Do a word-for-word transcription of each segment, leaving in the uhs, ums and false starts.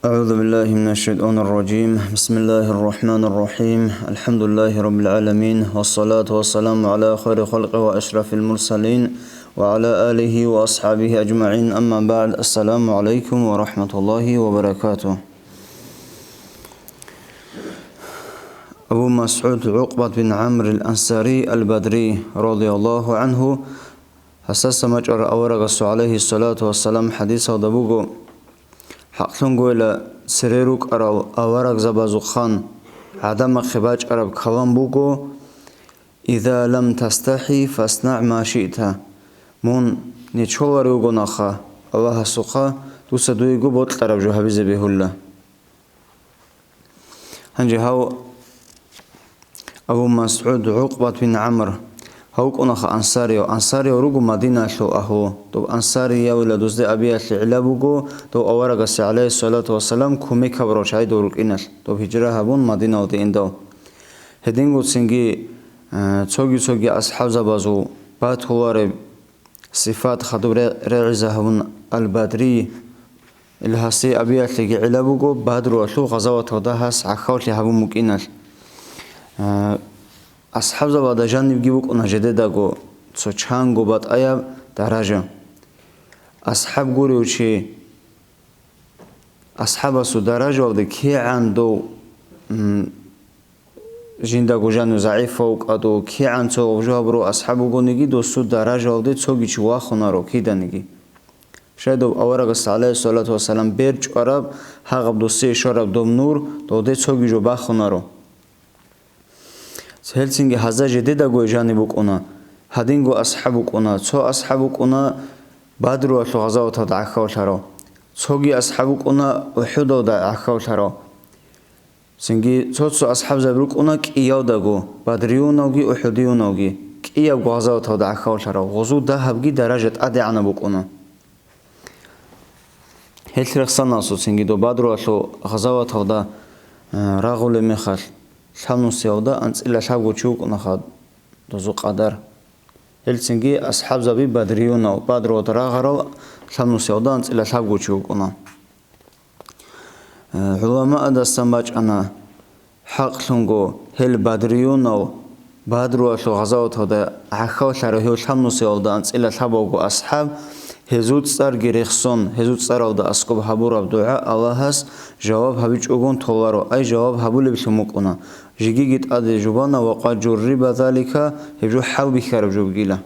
أعوذ بالله من الشيطان الرجيم. بسم الله الرحمن الرحيم. الحمد لله رب العالمين. والصلاة والسلام على خير خلقه وأشرف المرسلين وعلى آله وأصحابه أجمعين. أما بعد. السلام عليكم ورحمة الله وبركاته. Абу МасгӀуд ГӀукъбат бин ГӀамр ал-Ансари ал-Бадри радияллагьу гӀангьу, гьасдаса бачӀараб аварагасул гӀалайгьиссалату вассалам хӀадисалда буго: хӀакълъунгойила, цере рукӀарал аварагзабазухъан гӀадамахъе бачӀараб калам буго: «Иза лам тастахӀи, фаснаъ ма шиъта». Мун нечоларев вугонаха Аллагьасухъа, дуца дуего бокьараб жо гьабизе бегьула. Гьанже гьав Абу МасгӀуд ГӀукъбат бин ГӀамр, гьав вукӀунаха ансарияв. Ансарияв руго Мадинаялъул агьлу. Доб ансариявила дузде абиялъе гӀилла буго, дов аварагасе, гӀалайгьиссалату вассалам, кумек гьабурав чагӀи дов рукӀиналъ, доб гьижра гьабун, Мадиналде индал. Гьединго цинги, э, цоги-цоги асхӀабзабазул батулареб сифат хадуб ре-, регӀиза гьабун, Ал-Бадри, ил гьасие абиялъеги гӀилла буго Бадруялъул гъазаваталда гьас гӀахьавлъи гьабун букӀиналъ. Э, асхӀабзабада жанибги букӀуна жидедаго цо чанго батӀаяб даража. АсхӀаб гурев чи, асхӀабасул даражалде кигӀан дов, м, жиндаго жанив загӀипав вукӀаду, кигӀан цо гъобжугьаб ру асхӀаб вугониги, досул даражалде цоги чи вахунаро киданиги. Щайдаб аварагас, гӀалайгьиссалату вассалам, бер чӀвараб, гьагъаб досие щвараб доб нур, доде цоги жо бахунаро. Гьелцинги гьазда жидедагояй жаниб букӀуна, гьадинго асхӀаб букӀуна, цо асхӀаб букӀуна Бадруялъул гъазаваталда гӀахьавлъарав, цоги асхӀаб букӀуна УхӀудалда гӀахьавлъарав. Цинги цо-цо асхӀабзаби рукӀуна кӀиявдаго, бадриюнавги ухӀудиюнавги, кӀиябго гъазаваталда гӀахьавлъарав, гъозул дагьабги даража тӀадегӀанаб букӀуна. Гьел рехсаналъур цинги доб Бадруялъул гъазаваталда, э, рагъулеб мехалъ, лъабнусиялда анцӀила лъабго чи вукӀунаха дозул къадар. Гьел цинги асхӀабзаби бадриюнав, Бадруялда рагъарал лъабнусиялда анцӀила лъабго чи вукӀуна. Э, гӀуламаадасан бачӀана, хӀакълъунго, гьел бадриюнав, Бадруялъул гъазаваталда гӀахьавлъарав гьев лъабнусиялда анцӀила лъабавго асхӀаб, гьезул цӀарги рехсон, гьезул цӀаралда аскӀоб гьабураб дугӀа Аллагьас жаваб гьабичӀогун толаро, ай жаваб гьабулеблъун букӀуна. Жегиги тӀаде жубана: «Ва къад журриба залика», гьеб жо хӀалбихьараб жо бугила.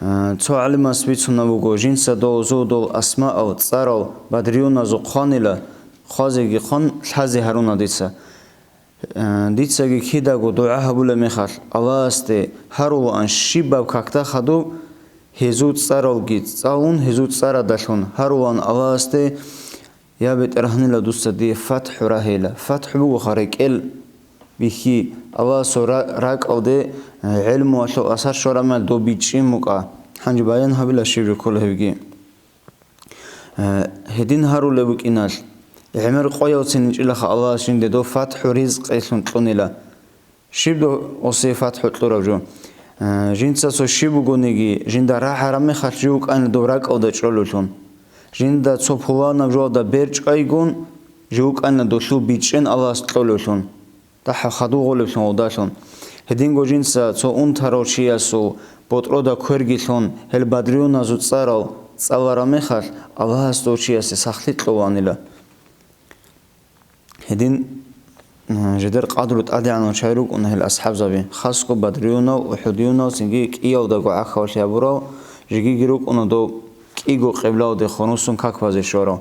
Э, цо гӀалимас бицунеб буго, жинца дол зудул асмаал, цӀарал бадриюназул хъванила, хъвазеги хъван, лъазе гьаруна дица. Э, дицаги кидаго дугӀа гьабулеб мехалъ, Аллагьасде гьарулаан щибаб какда хадуб, гьезул цӀаралги цӀалун, гьезул цӀарадалъун гьарулаан Аллагьасде: «Я БетӀергьанила, дуца дие фатхӀу рагьейила». ФатхӀу бугоха рекӀел бихьи, Аллагьасул ра-, ракӀалде, э, гӀелмуялъул асар щварамал доб бичӀчӀи мукӀа. Гьанже баян гьабила щиб жо ккола гьебги. Э, гьедин гьарулеб букӀиналъ, гӀемер къоявцин инчӀилаха Аллагьас жинде доб фатхӀу ризкъилъун кьунила. Щиб дов гъосие фатхӀу кьураб жо? Э, жинца цо щиб бугониги, жинда рагӀараб мехалъ жив вукӀанила доб ракӀалда чӀолевлъун. Жинда цо пуланаб жоялда бер чӀвайгун, жив вукӀанила долъул бичӀчӀен Аллагьас кьолевлъун, дагьаб хадуб гъолеблъун гъудалъун. Гьединго жинца цо унтарав чиясул ботӀрода кверги лъун, гьел бадриюназул цӀарал цӀалараб мехалъ, Аллагьас дов чиясе сахлъи кьолаанила. Гьедин, э, жидер къадру тӀадегӀанав чагӀи рукӀуна гьел асхӀабзаби, хасго бадриюнав, ухӀудиюнав, цинги кӀиявдаго гӀахьаллъи гьабурав, жегиги рукӀуна дов кӀиго къиблалде хунусун как базе щварав.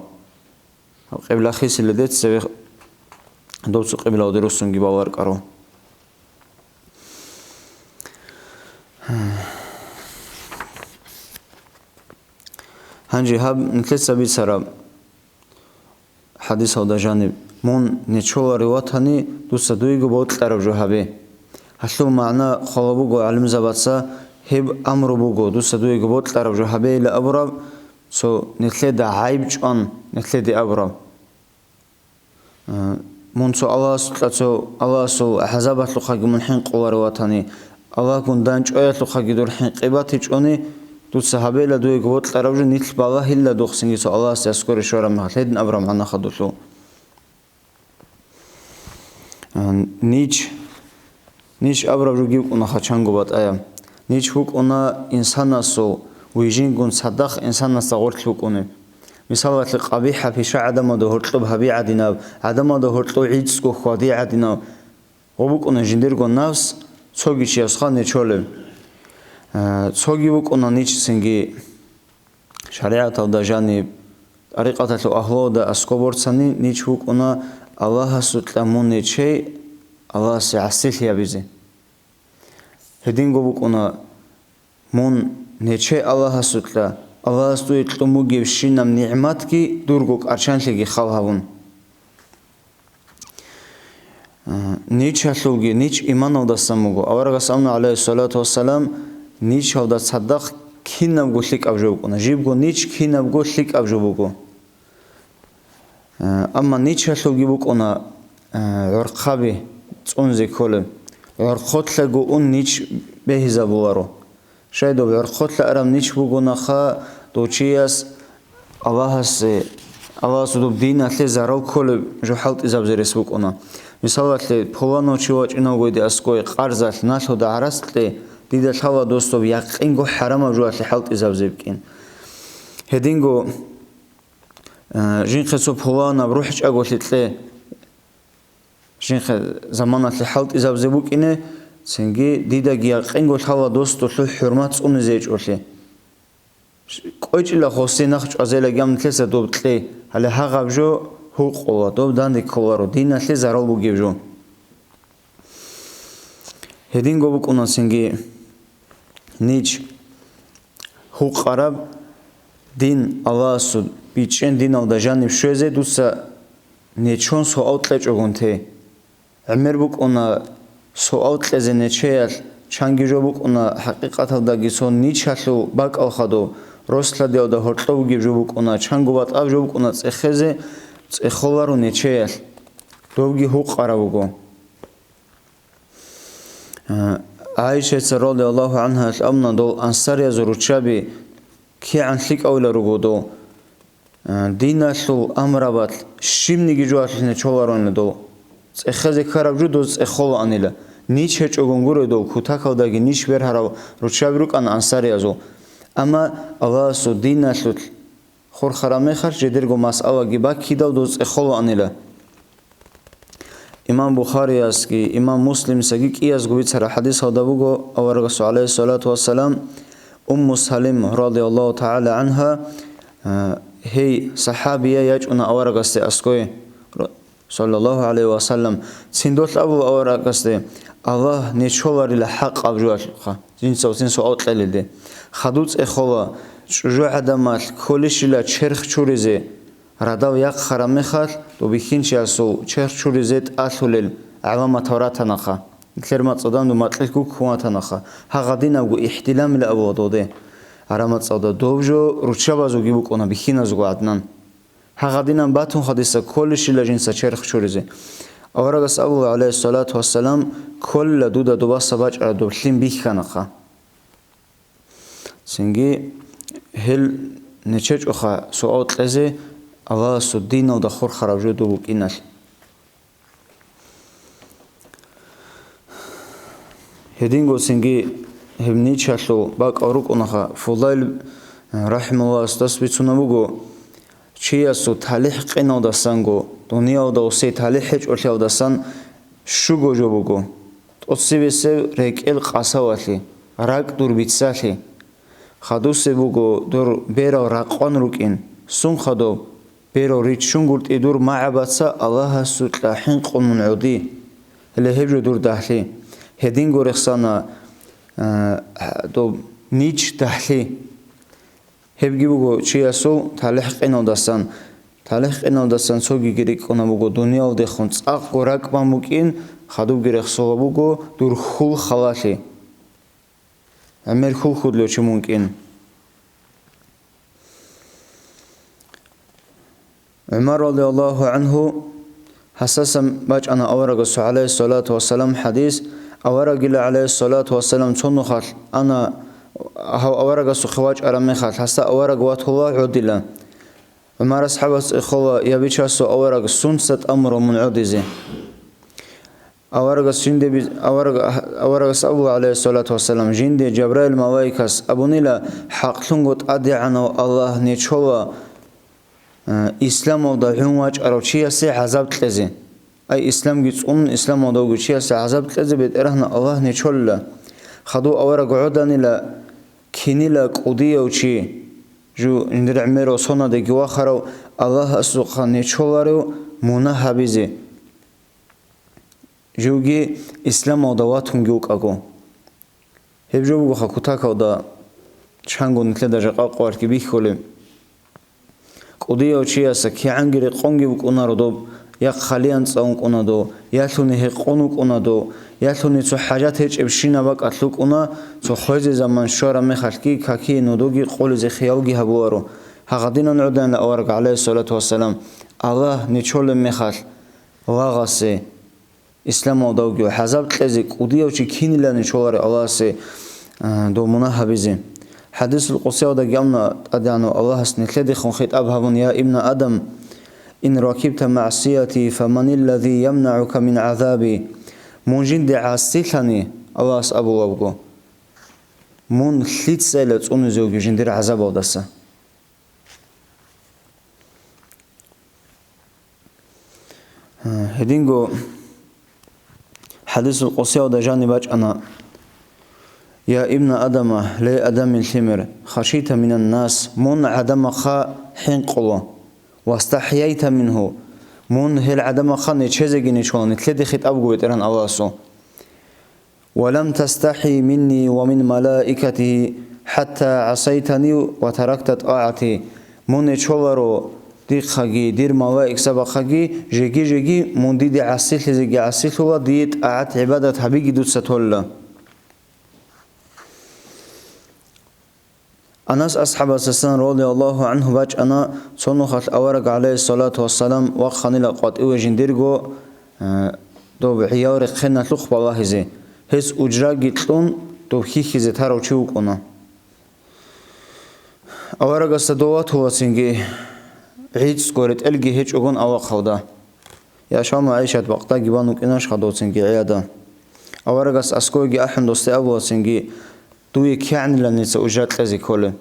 Гьаб къибла хисиледе цеве дов цо къиблалде руссунги баларкӀарав. Гьанже гьаб нилъеца бицараб хӀадисалда жаниб: «Мун нечоларев ватани, дуца дуего бокьараб жо гьабе». Гьалъул магӀна хъвала буго гӀалимзабаца: «Гьеб амру буго, дуца дуего бокьараб жо гьабейила», абураб, цо нилъеда гӀайиб чӀван нилъеде абураб. Э, мун цо Аллагьасукьа-, цо Аллагьасул гӀазабалъухъаги мун хӀинкъуларев ватани, Аллагьгун дандчӀваялъухъаги дур хӀинкъи батичӀони, Дуца гьабейла дуе гьоркьараб жо нилъ балагьила духъ цинги цо Аллагьасде аскӀоре щвараб мехалъ, гьедин абураб мгӀанаха долъул. А, нич, нич абураб жо букӀунаха чанго батӀаяб. Нич букӀуна инсанасул, вижингун цадахъ инсанасда гъорлъ букӀунеб. Мисалалъе, къабихӀа пиша гӀадамалда гьоркьоб гьаби гӀадинаб, гӀадамалда гьоркьоб гӀицӀго хьвади гӀадинаб. Гъо букӀуна жиндирго нафс цоги чиясха нечолеб. А, цоги букӀуна нич цинги шаригӀаталда жаниб, тӀарикъаталъул агьлуялда аскӀоб борцани нич букӀуна Аллагьасукьа мун нечей Аллагьасе гӀасилъи гьабизе. Гьединго букӀуна мун нечей Аллагьасукьа, Аллагьас дуе кьун бугебщинаб нигӀматги дурго кӀарчанлъиги хал гьабун. А, ничалъулги, нич иманалдасан буго. Аварагас абуна, гӀалайгьиссалату вассалам, ничалда цадахъ кинабго лъикӀаб жо букӀуна. Жибго нич кинабго лъикӀаб жо буго. А, амма ничалъулги букӀуна, а, гӀорхъаби цӀунзе кколеб. ГӀорхъолъаго ун нич бегьизабуларо. Щай доб гӀорхъолъа араб нич бугонаха, дов чияс Аллагьасе, Аллагьасул доб диналъе зарал кколеб жо хӀалтӀизабизе рес букӀуна. Мисалалъе, пуланав чи вачӀинавгойде аскӀове къарзалъ налъуда гӀарац кье, дида лъала дос доб якъинго хӀарамаб жоялъе хӀалтӀизабизе букӀин. Гьединго, э, жинхъе цо пуланаб рухӀчӀаголъи кье, жинхъе заманалъе хӀалтӀизабизе букӀине, цинги дидаги якъинго лъала дос долъул хӀурмат цӀунизе гьечӀолъи. КӀвечӀила хосие нах чӀвазелаги гьаб нилъеца доб кье, гьале гьагъаб жо гьукъула, доб данде кколаро, диналъе зарал бугеб жо. Гьединго букӀуна цинги нич гьукъараб дин Аллагьасул бичӀчӀен диналда жаниб щвезе дуца нечон суал кьечӀогун те. ГӀемер букӀуна суал кьезе нечеялъ, чанги жо букӀуна хӀакъикъаталдаги цо ничалъул бакӀал хадув, рос-лъадиялда гьоркьов вугеб жо букӀуна, чанго батӀаб жо букӀуна цӀехезе, цӀехоларо нечеялъ. Добги гьукъарав вуго. ГӀайшаца радияллагьу гӀангьаялъ абуна, дол ансариязул руччаби кигӀан лъикӀавила руго дол. Диналъул амрабалъ щибниги жоялъулъ нечоларонила дол. ЦӀехезе ккараб жо доз цӀехолаанила. Нич гьечӀогун гуро дол, кутакалдаги нич бергьарал руччаби рукӀана ансариязул. Амма Аллагьасул диналъулъ хурхараб мехалъ жидерго масъалаги баккидал доз цӀехолаанила. Имам Бухариясги, имам Муслимсаги кӀиязго бицараб хӀадисалда буго, аварагасул, гӀалайгьиссалату вассалам, Умму Салим, радияллагьу тагӀала гӀангьа, а, гьей сахӀабия ячӀуна аварагасде аскӀове, ра-, саллаллагьу гӀалайгьи ва саллам, цин долъ абула аварагасде: «Аллагь нечоларила хӀакъаб жоялъухъа». Жинцав цин суал кьелелде. Хадуб цӀехола, чӀужугӀадамалъ кколищила черх чуризе, радал яхъараб мехалъ, доб бихьинчиясул черх чуризе тӀалъулел гӀаламатал ратанаха. Нилъер мацӀалда доб макьилъ гуккун ватанаха. Гьагъадинабго ихтиламила абула доде. Гьараб мацӀалда доб жо руччабазулги букӀуна, бихьиназулго гӀаднан. Гьагъадинан батун хадиса кколищила жинца черх чуризе. Аварагас абула, гӀалайгьиссалату вассалам, кколила дуда добаса бачӀараб доб лъим бихьанаха. Цинги гьел нечечӀоха суал кьезе Аллагьасул диналда хурхараб жо доб букӀиналъ. Гьединго цинги гьеб ничалъул бакӀал рукӀунаха. Фудайл, рахӀимагьуллагь, гьасдас бицунеб буго, чиясул талихӀ къиналдасанго, дуниялда гьесие талихӀ гьечӀолъиялдасан щуго жо буго. ТӀоцебесеб рекӀел къасавалъи, ракӀ дур бицалъи. Хадусеб буго дур берал ракъван рукӀин, сун хадуб, берал риччунгутӀи дур магӀабаца Аллагьасукьа хӀинкъун мун гӀоди. Гьеле гьеб жо дур дагьлъи. Гьединго рехсана, а, доб нич дагьлъи. Гьебги буго чиясул талихӀ къиналдасан. ТалихӀ къиналдасан цогиги рикӀкӀуна буго дуниялдехун цӀакъго ракӀ бан букӀин, хадубги рехсола буго дур хьул халалъи. ГӀемер хьул хьулев чи мун кӀин. ГӀумар радияллагьу гӀангьу гьасасан бачӀана аварагасул, гӀалайгьиссалату вассалам, хӀадис, аварагила, гӀалайгьиссалату вассалам, цо нухалъ ана гьав аварагасухъе вачӀараб мехалъ, гьасда авараг ватула гӀодила. ГӀумар асхӀабас цӀехола: «Я бичасул авараг, сунца тӀамурав мун гӀодизе?» Аварагас жинде би-, авараг-, аварагас абула, гӀалайгьиссалату вассалам, жинде Жабраил малаикас абунила: «ХӀакълъунго ТӀадегӀанав Аллагь нечола, э, исламалда гӀун вачӀарав чиясе гӀазаб кьезе». Ай, исламги цӀун, исламалда вугев чиясе гӀазаб кьезе БетӀергьан Аллагь нечолила. Хадув авараг гӀоданила, кинила кӀудияв чи, жу-, жиндир гӀемерав сонадаги вахарав, Аллагьасухъа нечоларев мунагь гьабизе. Живги исламалда ватунги вукӀаго. Гьеб жо бугоха кутакалда чанго нилъеда жакъа къоялъги бихьулеб. КӀудияв чияса кигӀанги рекъонги вукӀунаро доб, я хъали анцӀа ункъуна дов, я лъуни гьекъон вукӀуна дов, я лъуни цо хӀажат гьечӀебщинаб бакӀалъ вукӀуна, цо хвезе заман щвараб мехалъги какие нодоги къолизе хиялги гьабуларо. Гьагъадинан гӀоданила авараг, гӀалайгьиссалату вассалам, Аллагь нечолеб мехалъ лагъасе. Исламалда вугев гӀазаб кьезе кӀудияв чи кинилани чоларе Аллагьасе, а, дов мунагь гьабизе. ХӀадисул къудсиялдаги абуна ТӀадегӀанав Аллагьас нилъедехун хитӀаб гьабун: «Я ибна Адам, ин ракибта маъсияти, фаманиллази ямнагӀука мин гӀазаби?» Мун жинде гӀасилъани, Аллагьас абулабго, мун лъицайила цӀунизе вугев жиндир гӀазабалдаса? Гьединго хӀадисул къудсиялда жаниб бачӀана: «Я ибна Адама, ле адамил лъимер, хашита минан нас, мун гӀадамахъа хӀинкъула, вастахӀяйта мингьу, мун гьел гӀадамахъа нечезеги нечола», нилъеде хитӀаб буго БетӀергьан Аллагьасул. «Ва лам тастахӀи минни ва мин малаикатигьи, хӀатта гӀасайтани ва таракта тӀагӀати». Мун нечоларо дихъаги, дир малаикзабахъаги, жеги-жеги мун диде гӀасилъизеги гӀасилъула, дие тӀагӀат-гӀибадат гьабиги дуца толла. Анас асхӀабасасан радияллагьу гӀангьу бачӀана, цо нухалъ авараг, гӀалайгьиссалату вассалам, вахъанила къватӀиве жиндирго, э, доб гӀиял рехъеналъухъ балагьизе. Гьес ужраги кьун, доб хьихьизе тарав чи вукӀуна. Аварагасда дов ватула цинги, гӀицӀго ретӀелги гьечӀогон авахъалда. Яшавма ГӀайшат бакъдаги бан вукӀинаш хадув цинги гӀияда. Аварагас аскоги ахӀун досде абула цинги, дуе кигӀаниланица ужра кьезе кколеб.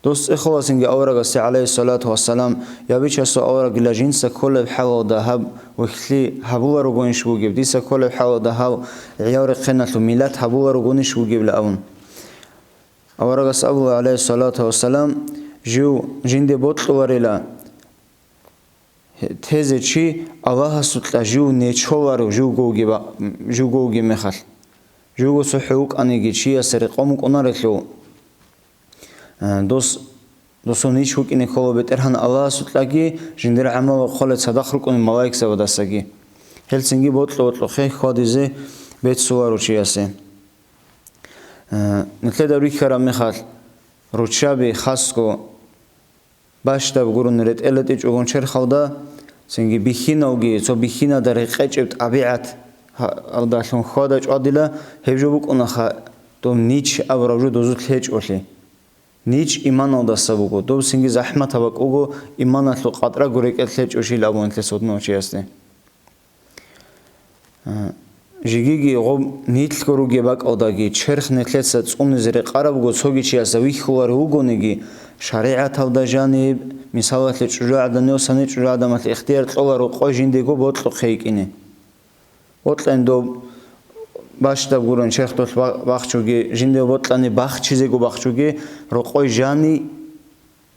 Дос цӀехоласинги аварагасде, гӀалайгьиссалату вассалам, я бичасул аварагила, жинца кколеб хӀалалда гьаб вихьлъи гьабуларогонищ бугеб, дица кколеб хӀалалда гьав гӀиял рехъеналъул миллат гьабуларогонищ бугебла абун. Аварагас абула, гӀалайгьиссалату вассалам, жив жинде бокьуларила, тезе чи Аллагьасукьа жив нечоларев, живго вугеба-, живго вугеб мехалъ. Живго цохӀо вукӀаниги, чиясе рекъон букӀунарелъул, э, дос, досул нич вукӀине ккола БетӀергьан Аллагьасукьаги, жиндир гӀамал хъолеб цадахъ рукӀунел малаикзабадасаги. Гьелцинги бокьа-бокьухъе хьвадизе беццуларо чиясе. Э, нилъеда рихьараб мехалъ, руччаби хасго бащдаб гурони ретӀел ретӀичӀогон черхалда, цинги бихьиналги, цо бихьиналда рекъечӀеб тӀабигӀат гьа-, алдалъун хьвада-чӀвадила, гьеб жо букӀунаха, доб нич абураб жо дозулъ гьечӀолъи. Нич иманалдаса буго, доб цинги захӀматаб бакӀ буго, иманалъул къатӀраго рекӀелъ гьечӀолъил абун нилъеца гьуднав чиясде. А, жигиги гъоб нилъго ругеб бакӀалдаги черх нилъеца цӀунизе рекъарабго цоги чиясда вихьуларев вугониги, шаригӀаталда жаниб, мисалалъе, чӀужугӀадан йосани чӀужугӀадамалъ ихтияр кьола рокъой жиндего бокьухъе йикӀине. Бокьани доб бащдаб гурун черхдулъ ба-, бахчуги, жиндего бокьани бахчизего бахчуги, рокъой жани,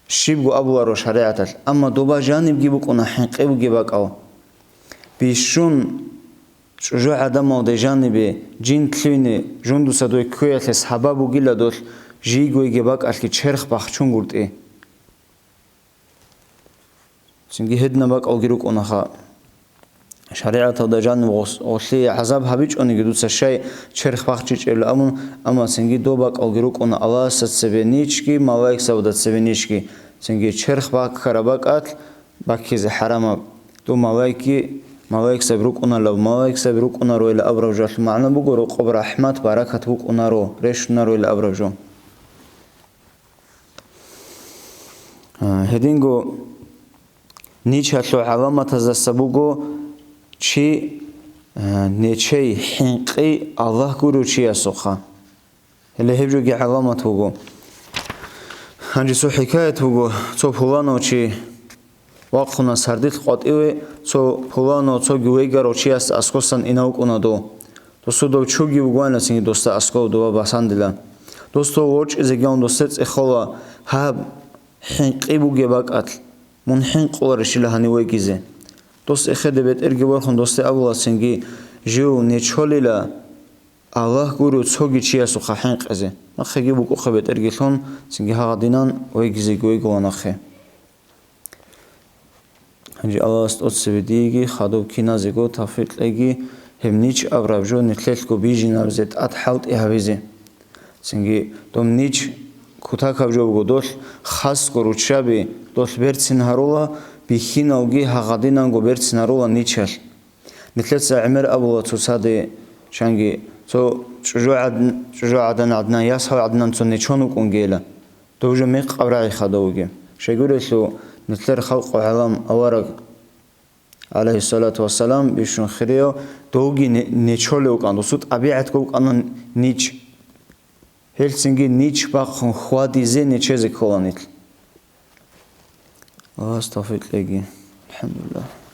щибго абуларо шаригӀаталъ, амма доба жанибги букӀуна хӀинкъи бугеб бакӀал. Бищун чӀужугӀадамалде жанибе жин лъугьине жундуца дой кквеялъе сабаб бугила долъ жийго йигеб бакӀалъги черх бахчунгутӀи. Цинги гьединаб бакӀалги рукӀунаха. ШаригӀаталда жаниб гъос-, гъолъие гӀазаб гьабичӀониги дуца щай черх бахчичӀебла абун, амма цинги доб бакӀалги рукӀуна Аллагьасда цебе ничги, малаикзабада цебе ничги, цинги черх бахъараб бакӀалъ баккизе хӀарамаб. Доб малаикги, малаикзаби рукӀуналаб, малаикзаби рукӀунаройила абураб жоялъул магӀна буго, рокъоб рахӀмат, баракат букӀунаро, рещунароила абураб жо. Гьединго ничалъул гӀаламатаздаса буго чи, а, нечей хӀинкъи Аллагь гурев чиясухъа. Гьеле гьеб жоги гӀаламат буго. Гьанже цо хӀикаят буго, цо пуланав чи вахъуна сардилъ къватӀиве, цо пуланав цоги вейгарав чиясда аскосан инав вукӀуна дов. Досу дов чуги вугоанилан цинги досда асков дова басандила. Дос дов ворчӀизегиян досде цӀехола, гьаб хӀинкъи бугеб бакӀалъ, мун хӀинкъуларищила гьанив вегизе? Дос эхеде бетӀерги борхун досде абула цинги, жив нечолила Аллагь гурев цоги чиясухъа хӀинкъизе. Нахъеги букӀухъе бетӀергилъун, цинги гьагъадинан вегизеги вегула нахъе. Гьанже Аллагьас тӀоцебе диеги хадуб киназего тавфикъ кьеги, гьеб нич абураб жо нилъелъго бижинабизе, тӀад хӀалтӀи гьабизе. Цинги дом нич кутакаб жо буго, долъ хасго руччаби, долъ берцин гьарула, бихьиналги гьагъадинанго берцин гьарула ничалъ. Нилъеца гӀемер абула цоцаде, чанги цо чӀужугӀад-, чӀужугӀадан гӀаднан, ясал гӀаднан цо нечон вукӀунгейила. Дов жо мекъаб рагӀи хадав вугеб. Щайгурелъул, нилъер халкъ ва гӀалам авараг, гӀалайгьиссалату вассалам, бищун хирияв, довги не-, нечолев вукӀан, досул тӀабигӀатго вукӀана нич. Гьелцинги нич бахъун хьвадизе нечезе ккола нилъ. Аллагьас тавфикъ кьеги. АлхӀамдулиллагь.